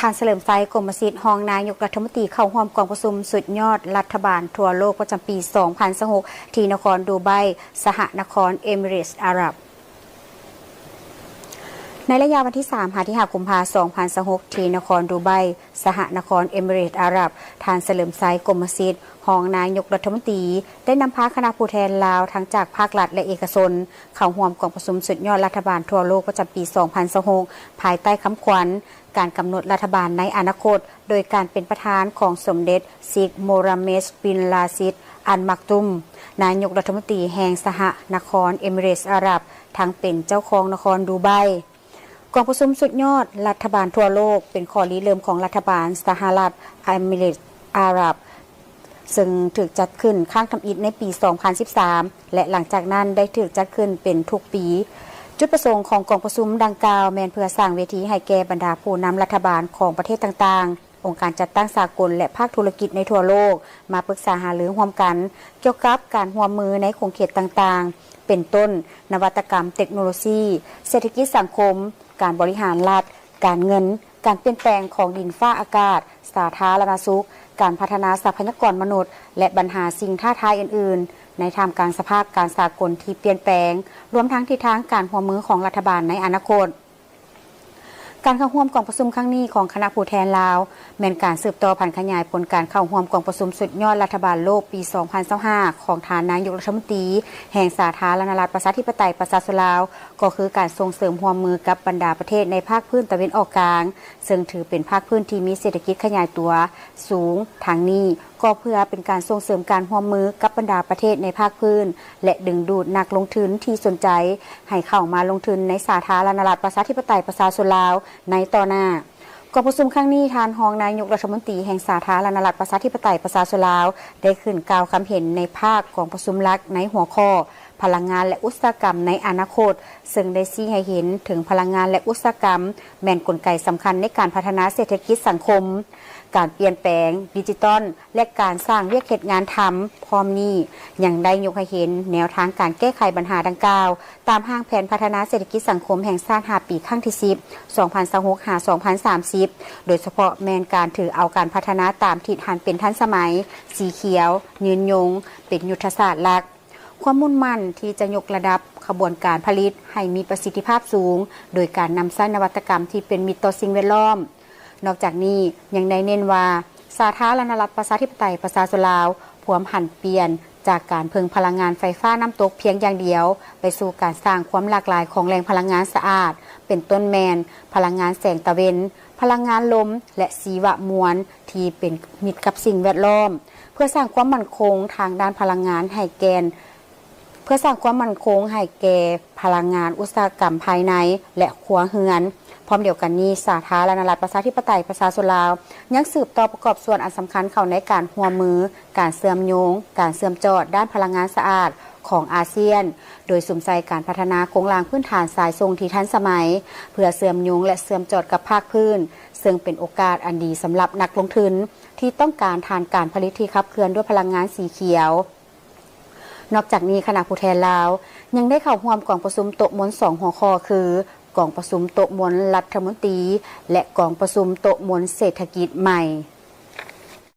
ທ່ານ ສະເຫຼີມໄຊ ກົມມະສິດ ຮອງນາຍົກລັດຖະມົນຕີ ເຂົ້າຮ່ວມກອງປະຊຸມສຸດຍອດລັດຖະບານທົ່ວໂລກປະຈຳປີສອງພັນຊາວຫົກ ທີ່ນະຄອນດູໄບ ສະຫະນະຄອນເອມິເຣດສອາຣັບ. ໃນໄລຍະວັນທີສາມຫາທີຫ້າກຸມພາສອງພັນຊາວຫົກ ທີ່ນະຄອນດູໄບ ສະຫະນະຄອນເອມິເຣດສອາຣັບ, ທ່ານ ສະເຫຼີມໄຊ ກົມມະສິດ ຮອງນາຍົກລັດຖະມົນຕີ ໄດ້ນຳພາຄະນະຜູ້ແທນລາວ ທັງຈາກພາກລັດ ແລະ ເອກະຊົນ ເຂົ້າຮ່ວມກອງປະຊຸມສຸດຍອດລັດຖະບານທົ່ວໂລກປະຈຳປີສອງພັນຊາວຫົກ ພາຍໃຕ້ຄຳຂວັນ ການກຳນົດລັດຖະບານໃນອະນາຄົດ ໂດຍການເປັນປະທານຂອງສົມເດັດ ເຊກ ໂມຣາເມັດ ບິນ ຣາຊິດ ອັນ ມັກຕຸມ ນາຍົກລັດຖະມົນຕີແຫ່ງສະຫະນະຄອນເອມິເຣດສອາຣັບ ທັງເປັນເຈົ້າຄອງນະຄອນດູໄບ. ກອງປະຊຸມສຸດຍອດລັດຖະບານທົ່ວໂລກ ເປັນຂໍ້ລິເລີ່ມຂອງລັດຖະບານສະຫະລັດເອມິເຣດສອາຣັບ ເຊິ່ງຖືກຈັດຂຶ້ນຄັ້ງທຳອິດໃນປີສອງພັນສິບສາມ ແລະ ຫຼັງຈາກນັ້ນໄດ້ຖືກຈັດຂຶ້ນເປັນທຸກປີ. ຈຸດປະສົງຂອງກອງປະຊຸມດັ່ງກ່າວ ແມ່ນເພື່ອສ້າງເວທີໃຫ້ແກ່ບັນດາຜູ້ນຳລັດຖະບານຂອງປະເທດຕ່າງໆ, ອົງການຈັດຕັ້ງສາກົນ ແລະ ພາກທຸລະກິດໃນທົ່ວໂລກ ມາປຶກສາຫາລືຮ່ວມກັນ ກ່ຽວກັບການຮ່ວມມືໃນຂົງເຂດຕ່າງໆ ເປັນຕົ້ນ ນະວັດຕະກຳເຕັກໂນໂລຊີ, ເສດຖະກິດສັງຄົມ, ການບໍລິຫານລັດ, ການເງິນ, ການປ່ຽນແປງຂອງດິນຟ້າອາກາດ, ສາທາລະນະສຸກ, ການພັດທະນາຊັບພະຍາກອນມະນຸດ ແລະ ບັນຫາສິ່ງທ້າທາຍອື່ນໆ ໃນທ່າມກາງສະພາບການສາກົນທີ່ປ່ຽນແປງ, ລວມທັງທິດທາງການຮ່ວມມືຂອງລັດຖະບານໃນອະນາຄົດ. ການເຂົ້າຮ່ວມກອງປະຊຸມຄັ້ງນີ້ຂອງຄະນະຜູ້ແທນລາວ ແມ່ນການສືບຕໍ່ຜັນຂະຫຍາຍຜົນການເຂົ້າຮ່ວມກອງປະຊຸມສຸດຍອດລັດຖະບານໂລກປີສອງພັນຊາວຫ້າ ຂອງທ່ານນາຍົກລັດຖະມົນຕີແຫ່ງສາທາລະນະລັດປະຊາທິປະໄຕປະຊາຊົນລາວ, ກໍຄືການສົ່ງເສີມຮ່ວມມືກັບບັນດາປະເທດໃນພາກພື້ນຕາເວັນອອກກາງ, ເຊິ່ງຖືເປັນພາກພື້ນທີ່ມີເສດຖະກິດຂະຫຍາຍຕົວສູງ. ທັງນີ້ກໍເພື່ອເປັນການສົ່ງເສີມການຮ່ວມມືກັບບັນດາປະເທດໃນພາກພື້ນ ແລະ ດຶງດູດນັກລົງທຶນທີ່ສົນໃຈໃຫ້ເຂົ້າມາລົງທຶນໃນສາທາລະນະລັດປະຊາທິປະໄຕປະຊາຊົນລາວໃນຕໍ່ໜ້າ. ກອງປະຊຸມຄັ້ງນີ້, ທ່ານຮອງນາຍົກລັດຖະມົນຕີແຫ່ງສາທາລະນະລັດປະຊາທິປະໄຕປະຊາຊົນລາວ ໄດ້ຂຶ້ນກ່າວຄຳເຫັນໃນພາກກອງປະຊຸມຫຼັກໃນຫົວຂໍ້ ພະລັງງານ ແລະ ອຸດສາຫະກຳໃນອະນາຄົດ, ເຊິ່ງໄດ້ຊີ້ໃຫ້ເຫັນເຖິງພະລັງງານ ແລະ ອຸດສາຫະກຳ ແມ່ນກົນໄກສຳຄັນໃນການພັດທະນາເສດຖະກິດສັງຄົມ, ການປ່ຽນແປງດິຈິຕອນ ແລະ ການສ້າງວຽກເຮັດງານທຳ. ພ້ອມນີ້ຍັງໄດ້ຍົກໃຫ້ເຫັນແນວທາງການແກ້ໄຂບັນຫາດັ່ງກ່າວ ຕາມຮ່າງແຜນພັດທະນາເສດຖະກິດສັງຄົມແຫ່ງຊາດຫ້າປີ ຄັ້ງທີສິບ ສອງພັນຊາວຫົກ ຫາ ສອງພັນສາມສິບ ໂດຍສະເພາະແມ່ນການຖືເອົາການພັດທະນາຕາມທິດຫັນເປັນທັນສະໄໝ, ສີຂຽວ, ຍືນຍົງ ເປັນຍຸດທະສາດຫຼັກ, ຄວາມມຸ່ງໝັ້ນທີ່ຈະຍົກລະດັບຂະບວນການຜະລິດໃຫ້ມີປະສິດທິພາບສູງ ໂດຍການນຳໃຊ້ນະວັດຕະກຳທີ່ເປັນມິດຕໍ່ສິ່ງແວດລ້ອມ. ນອກຈາກນີ້ຍັງໄດ້ເນັ້ນວ່າ ສາທາລະນະລັດປະຊາທິປະໄຕປະຊາຊົນລາວ ພວມຫັນປ່ຽນຈາກການເພິ່ງພະລັງງານໄຟຟ້ານ້ຳຕົກພຽງຢ່າງດຽວ ໄປສູ່ການສ້າງຄວາມຫຼາກຫຼາຍຂອງແຫຼ່ງພະລັງງານສະອາດ, ເປັນຕົ້ນແມ່ນພະລັງງານແສງຕາເວັນ, ພະລັງງານລົມ ແລະ ຊີວະມວນທີ່ເປັນມິດກັບສິ່ງແວດລ້ອມ, ເພື່ອສ້າງຄວາມໝັ້ນຄົງທາງດ້ານພະລັງງານໃຫ້ແກ່ນ ເພື່ອສ້າງຄວາມໝັ້ນຄົງໃຫ້ແກ່ພະລັງງານອຸດສາຫະກຳພາຍໃນ ແລະ ຄົວເຮືອນ. ພ້ອມດຽວກັນນີ້, ສາທາລະນະລັດປະຊາທິປະໄຕປະຊາຊົນລາວ ຍັງສືບຕໍ່ປະກອບສ່ວນອັນສຳຄັນເຂົ້າໃນການຮ່ວມມື, ການເຊື່ອມໂຍງ, ການເຊື່ອມຈອດດ້ານພະລັງງານສະອາດຂອງອາຊຽນ, ໂດຍສຸມໃສ່ການພັດທະນາໂຄງລ່າງພື້ນຖານສາຍສົ່ງທີ່ທັນສະໄໝ ເພື່ອເຊື່ອມໂຍງ ແລະ ເຊື່ອມຈອດກັບພາກພື້ນ, ເຊິ່ງເປັນໂອກາດອັນດີສຳລັບນັກລົງທຶນທີ່ຕ້ອງການຖານການຜະລິດທີ່ຂັບເຄື່ອນດ້ວຍພະລັງງານສີຂຽວ. ນອກຈາກນີ້, ຄະນະຜູ້ແທນລາວຍັງໄດ້ເຂົ້າຮ່ວມກອງປະຊຸມໂຕະມົນສອງຫົວຂໍ້ຄື ກອງປະຊຸມໂຕະມົນລັດຖະມົນຕີ ແລະ ກອງປະຊຸມໂຕະມົນເສດຖະກິດໃໝ່.